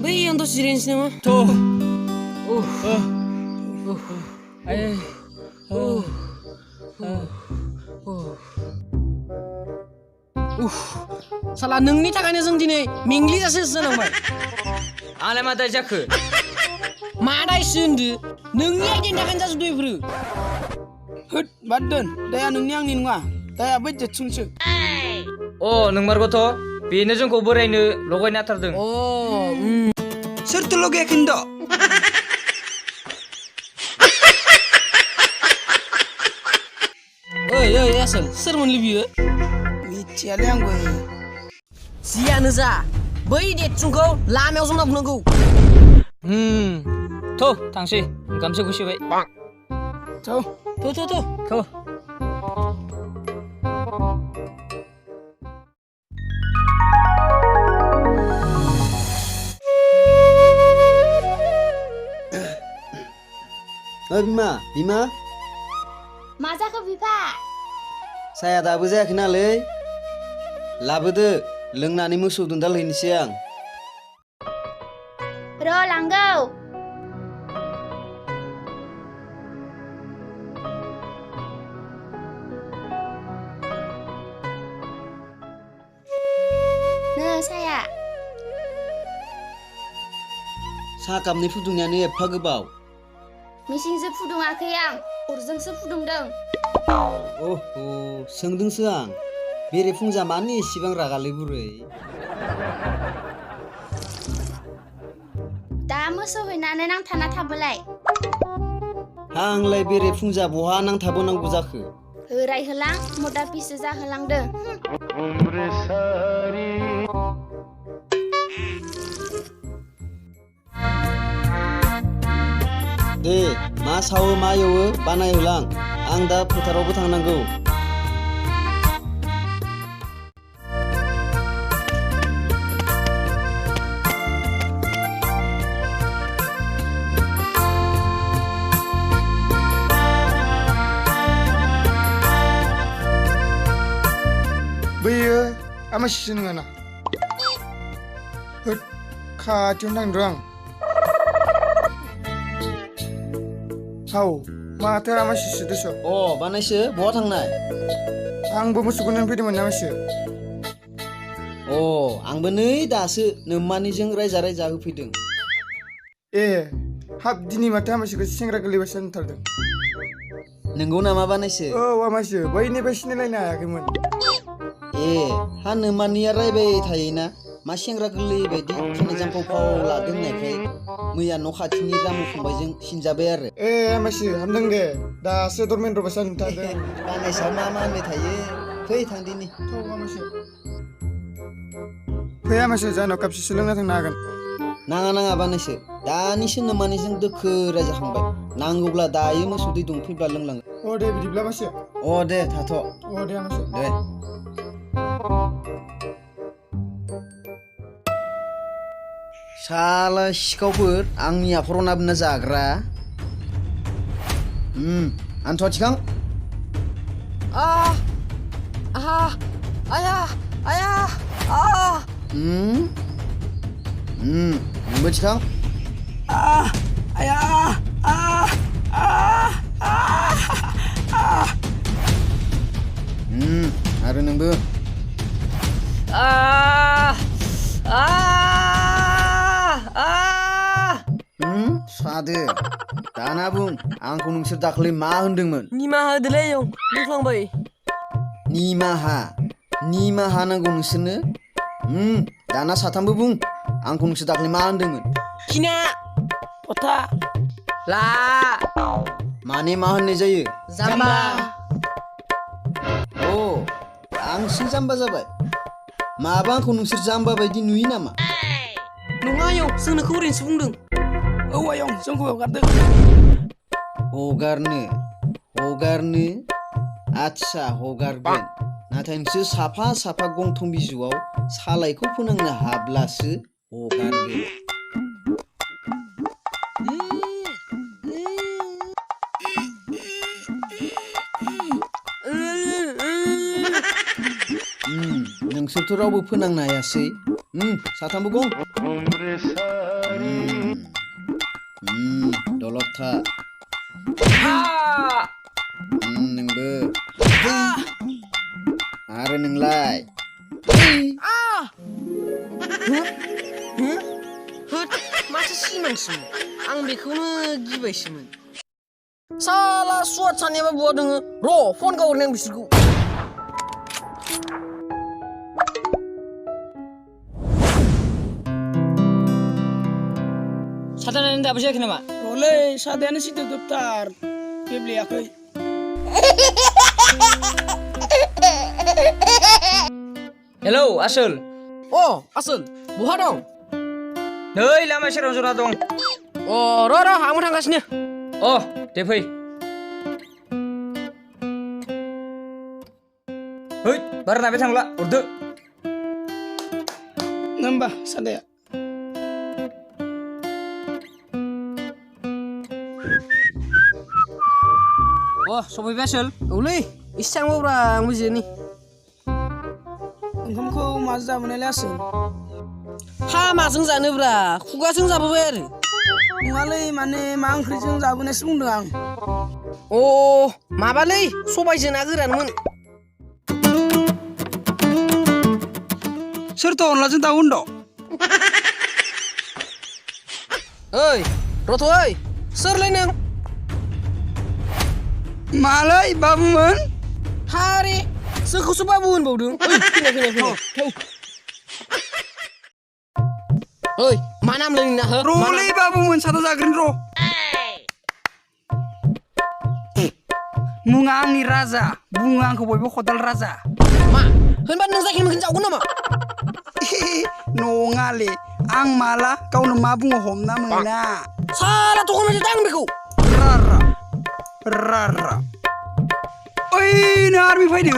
बैयाव दसे जिरायनोसै नामा? साला नोंनि थाखायनो जों दिनै मेंग्लिजासे जानांबाय। आंलाय मा दाय जाखो? मा दायसो होनदो? नोंनि आइडियानि थाखायनो जाजोबदो बेफोरो। होद बाद दोन, दाया नोंनि आंनि नङा, दाया बै जेथुंसो। नंमारगौथ', बेनो जोंखौ बोरायनो लगायना थारदों। सोरथो लगायाखै होनद'? ओइ आसोल, सोरमोनलै बियो? मिथियालै आंबो। जियानो जा, बै देदसुंखौ लामायाव जमना बुंनांगौ। थांसै, ओंखामसो गुसोबाय। थ'। बिमा मा जाखो बिफा? साया दाबो जायाखैनालै, लाबोदो, लोंनानै मोसौ दोनदाल हैनोसै आं। र' लांगौ। नो साया। साहा कापनि फुदुंनायानो एफा गोबाव। मेसिनजों फुदुङाखै आं, अरजोंसो फुदुंदों। सोंदोंसो आं, बेरेफुंजा मानो एसेबां रागालै बुरै? दा मोसौ हैनानै नांथाना थाबोलाय। आंलाय बेरेफुंजा बहा नांथाबोनांगौ जाखो? होरायहोलां, मदा पिसो जाहोलांदो। दे, मा सावो मा एवो बानायहोलां, आं दा फोथारावबो थांनांगौ। बैयो आमासिसो नङाना? होद, खाथियावनो थांदों आं। हाव, माथो आमासिसो दस'। बानायसो, बहा थांनाय? आंबो मोसौखौ नों फैदोंमोन आमासि। आंबो नै दासो नोम्मानिजों रायजा होफैदों। हाब, दिनै माथो आमासिखौ सेंग्रा गोरलैबासो नुथारदों। नंगौ नामा बानायसो? आमासि, बैनिफ्राय सिनायलायनो हायाखैमोन। हा नोम्मानिया रायबाय थायोना, मा सेंग्रा गोरलै बायदि खानाय जामफाव लादों होननायखाय मैया न' खाथिनि रामु फंबायजों सिनजाबाय आरो। आमासि, हामदों दे, दासो दरमेन्द्रबासो नुथारदों। बानायसा मा होनबाय थायो, फै थांदिनि। फै आमासि, जाहानाव कापसेसो लोंना थांनो हागोन। नाङा बानायसो, दानिसो नोम्मानिजों दोखो रायजाखांबाय, नांगौब्ला दायो मोसौ दै दंफैब्ला लोंलांगोन। दे बिदिब्ला आमासि। दे थाथ'। दे आमासि। दे। साला सिखावफोर, आंनि आखराव नाबना जाग्रा। आन्थुवा थिखां। नोंबो थिखां। आरो नोंबो। सादो, दाना बुं, आंखौ नोंसोर दाखालि मा होनदोंमोन? निमाहा होदोलै आयं, बुंफ्लांबाय। निमाहा नांगौ नोंसोरनो? दाना साथामबो बुं, आंखौ नोंसोर दाखालि मा होनदोंमोन? खिना पथा ला माने मा होननाय जायो? जाम्बा। आंसो जाम्बा जाबाय। माबा आंखौ नोंसोर जाम्बा बायदि नुयो नामा? नङा आयं, जों नोंखौ ओरैनोसो बुंदों। आयं, जोंखौ हगारदों। हगारनो? आदसा, हगारगोन। नाथाय नोंसोर साफा गंथं बिजौआव सालायखौ फोनांनो हाब्लासो हगारगोन। नोंसोरथ' रावबो फोनांनो हायासै। साथामबो गं। था हा नोंबो आरो नोंलाय होद माथो सिमांसोमोन आं बेखौनो गिबायसोमोन साला सुवाद सानैयाबा बहा दोङो र' फन गावहरनाय आं बिसोरखौ साथानानै दाबो जायाखै नामा र'लै सादायानो सिदोबदोबथार गेब्लेयाखै हेलौ आसोल अ आसोल बहा दं नै लामा सेराव जना दं अ र' आंबो थांगासिनो अ दे फै है बारा नायबाय थांला हरदो ना होमबा सादाया अ सफैबाय आसोल औलै एसे थांबावब्रा आंबो जिरायनि ओंखामखौ माजों जाबोनायलाय आसोल हा माजों जानोब्रा खुगाजों जाबोबाय आरो नङालै माने मा ओंख्रिजों जाबोनायसो बुंदों आं अ माबालै सबायजों ना गोरानमोन सोरथ' अनलाजों दाउ होनद' ओइ रथ' ओइ सोरलै नों मालै बाबुमोन हारे सोरखौसो बाबु होनबावदों ओइ फैनाय ओइ मा नामलै नोंना हो र'लै बाबुमोन सादा जाग्रोन र' मुङा आंनि राजा बुङो आंखौ बयबो खदाल राजा मा होनबा नों जायखिनि मोखै जावगोन नामा नङाले आं माला गावनो मा बुङो हमना मोना साला थखन मोनसे दां बेखौ रारा रारा ओइनो आर्मि फैदो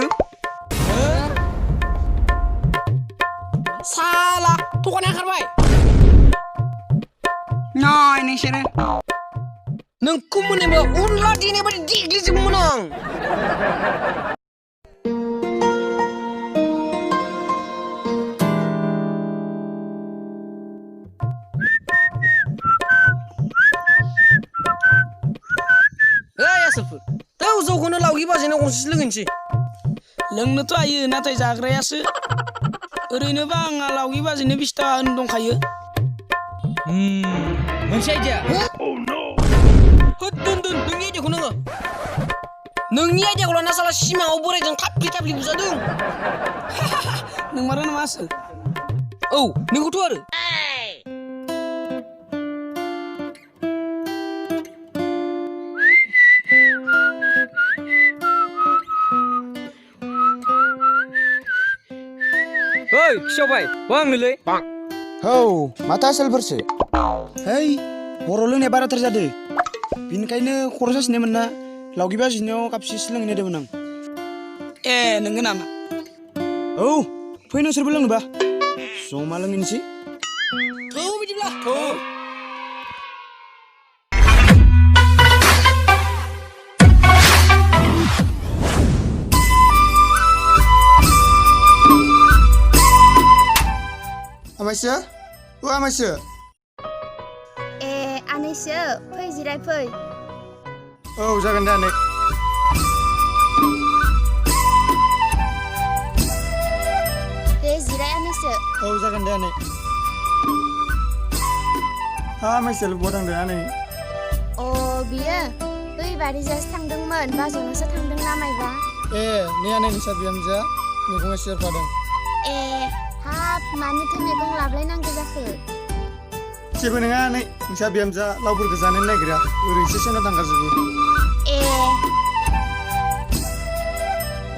साला थखन ओंखारबाय नाय नोंसोरो नोंखौ मोननायबा अनला देनाय बायदि देग्लिजोबोमोन आं ओइ आसोलफोर थौ जौखौनो लावगि बाजैनाव गंसेसो लोंहैनोसै लोंनोथ' हायो नाथाय जाग्रायासो ओरैनोबा आंहा लावगि बाजैनो 20 थाखा होनो दंखायो मोनसे आइडिया होद दोन नोंनि आइडियाखौ नोङो नोंनि आइडियाखौ लाना साला सिमाङाव बोरायजों थाफ्लि बुजादों नोंमारा नामा आसोल औ नोंखौथ' आरो ओइ खिसावबाय मा आंनोलै हौ माथो आसोलफोरसो है बर' लोंनाया बाराथार जादों बिनिखायनो खर' सासिनायमोन ना लावगि बाजैनियाव कापसेसो लोंहैनो नागिरदोंमोन आं ए नोंगो नामा औ फै नोंसोरबो लोंनोबा जमा लोंहैनोसै थौ बिदिब्ला आमाइसो आमाइसो ए आनैसो फै जिराय फै औ जागोन दे आनै दे जिराय आनैसो औ जागोन दे आनै हा आमाइसो बहा थांदों आनै अ बियो बै बारिजासो थांदोंमोन बाजौनावसो थांदों ना मायबा ए नै आनै नोंसा बिहामजोआ मैगं एसे हरफादों ए हाब मानोथो मैगं लाबोलायनांगौ जाखो जेबो नङा आनै नोंसा बिहामजोआ लावफोरखौ जानो नागिरा ओरैनोसो सेनाव थांगाजोबो ए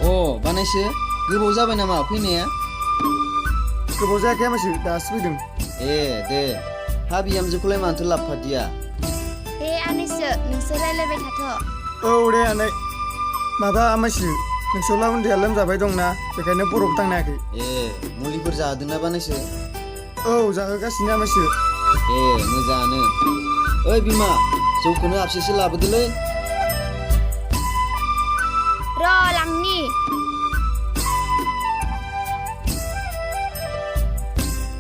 अ बानायसो गोबाव जाबाय नामा फैनाया गोबाव जायाखै आमाइसो दासो फैदों ए दे हा बिहामजोखौलाय मानोथो लाबोफादिया दे आनैसो नोंसोर रायलायबाय थाथ' औ दे आनै माबा आमाइसो नोंसोरला उन्दैया लोमजाबाय दंना बेखायनो बर'बो थांनो हायाखै ए मुलिफोर जाहोदोंना बानायसो औ जाहोगासिनो आमाइसो ए मोजाङानो ओइ बिमा जौखौनो आपसेसो लाबोदोलै र' लांनि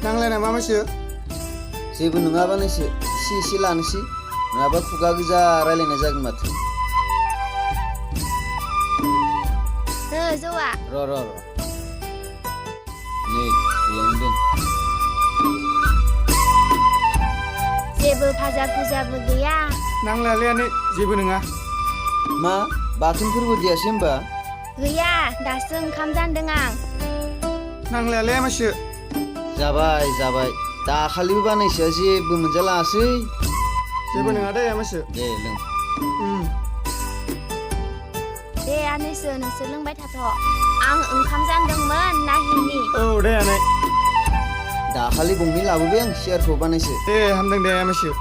नांलाय नामा आमाइसो जेबो नङा बानायसो एसे लानोसै नङाबा खुगा गोजा रायलायनाय जागोन माथो जौआ र' नै बेयावनो दोन जेबो भाजा भुजाबो गैया नांलायालै आनै जेबो नङा मा बाथोनफोरबो देयासै होमबा गैया दासो ओंखाम जानदों आं नांलायालै आमाइसो जाबाय दाखालिबो बानायसोआ जेबो मोनजालासै जेबो नङा दे आमाइसो दे लों दे आनैसो नोंसोर लोंबाय थाथ' आं ओंखाम जानदोंमोन नाहिनि औ दे आनै दाखालि गंनै लाबोबाय आं सियारखौ बानायसो दे हामदों दे आमाइसो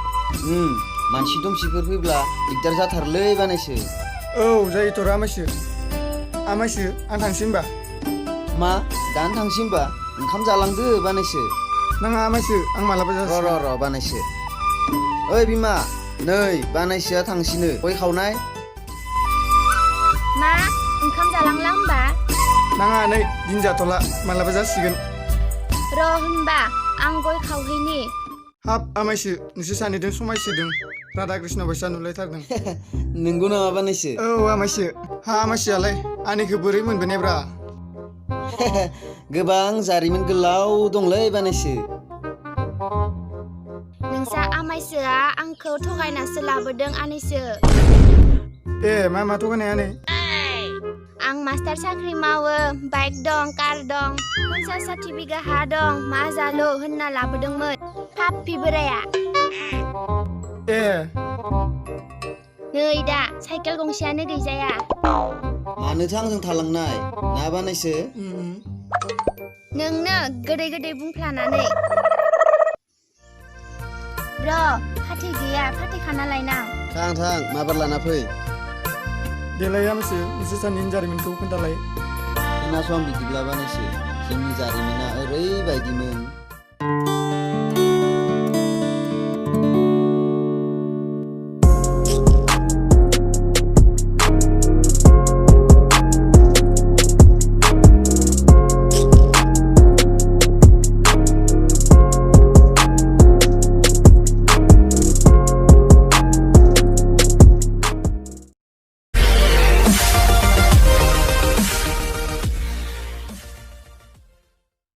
मानसि दुमसिफोर फैब्ला दिगदार जाथारलै बानायसो औ जायोथ' आमाइसो आं थांसै होनबा मा दानो थांसै होमबा ओंखाम जालांदो बानायसो नाङा आमाइसो आं मालाबा जासै र' बानायसो ओइ बिमा नै बानायसोआ थांसिनो गय खावनाय मा ओंखाम जालांला होमबा नाङा नै दिन जाथ'ला मालाबा जासिगोन र' होनबा आं गय खावहैनि हाब आमाइसो नोंसोर सानैजों समायसोदों राधा कृष्ण बायसा नुलायथारदों नंगौ नामा बानायसो औ आमाइसो हा आमाइसोआलाय आनैखौ बोरै मोनबोनायब्रा गोबां जारिमिन गोलाव दंलै बानायसो नोंसा आमाइसोआ आंखौ थगायनासो लाबोदों आनैसो ए मा थगायनाय आनै आं मास्टार साख्रि मावो बाइक दं कार दं 50-60 बिगा हा दं मा जालो होनना लाबोदोंमोन पाप्पि बोराया ए नै दा साइकेल गंसेयानो गैजाया मानोथो आंजों थालांनाय ना बानायसो नोंनो गोदै बुंफ्लानानै र' फाथै गैया फाथै खाना लायनां थां माबार लाना फै देलाय आमाइसो नोंसोर सानैनि जारिमिनखौ खोन्थालाय खोनासं बिदिब्ला बानायसो जोंनि जारिमिना ओरैबायदिमोन